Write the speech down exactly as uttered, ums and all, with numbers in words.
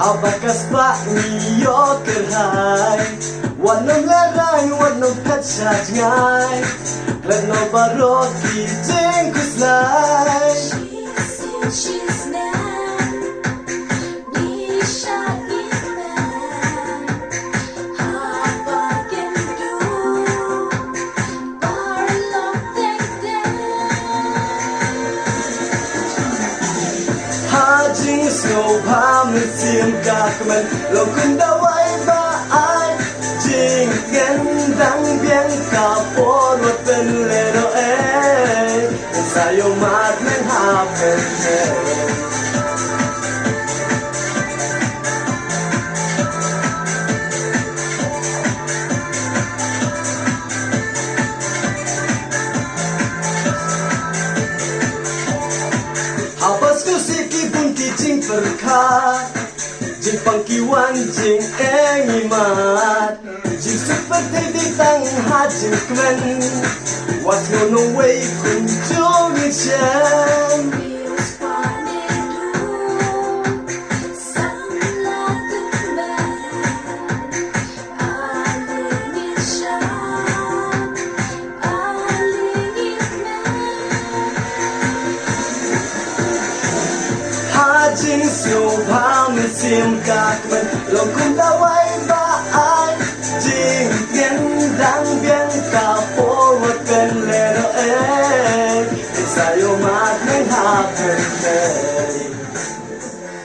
Haba ka spah ngi ïoh kyrhai, wat nym lehraiñ, wat nym phet sha jngai. Klet noh baroh ki jingkhuslai. Ha jingsngewbha mynsiem ka kmen, long kum dawai ba ai. Jingtngen dang biang ka por wat pynlehnoh ei. Sa ïoh mad men ha pyrthei. Haba sngewsih ki bun ki jingpyrkhat, jingpang ki wan jingeh ngi mad. Jingsuk pyrthei dei tang ha jingkmen. Wat sngew nongwei kumjuh ngin shem. Ha jingsngewbha mynsiem ka kmen, long kum dawai ba ai. Jingtngen dang biang ka por wat pynlehnoh ei. Sa ïoh mad men ha pyrthei.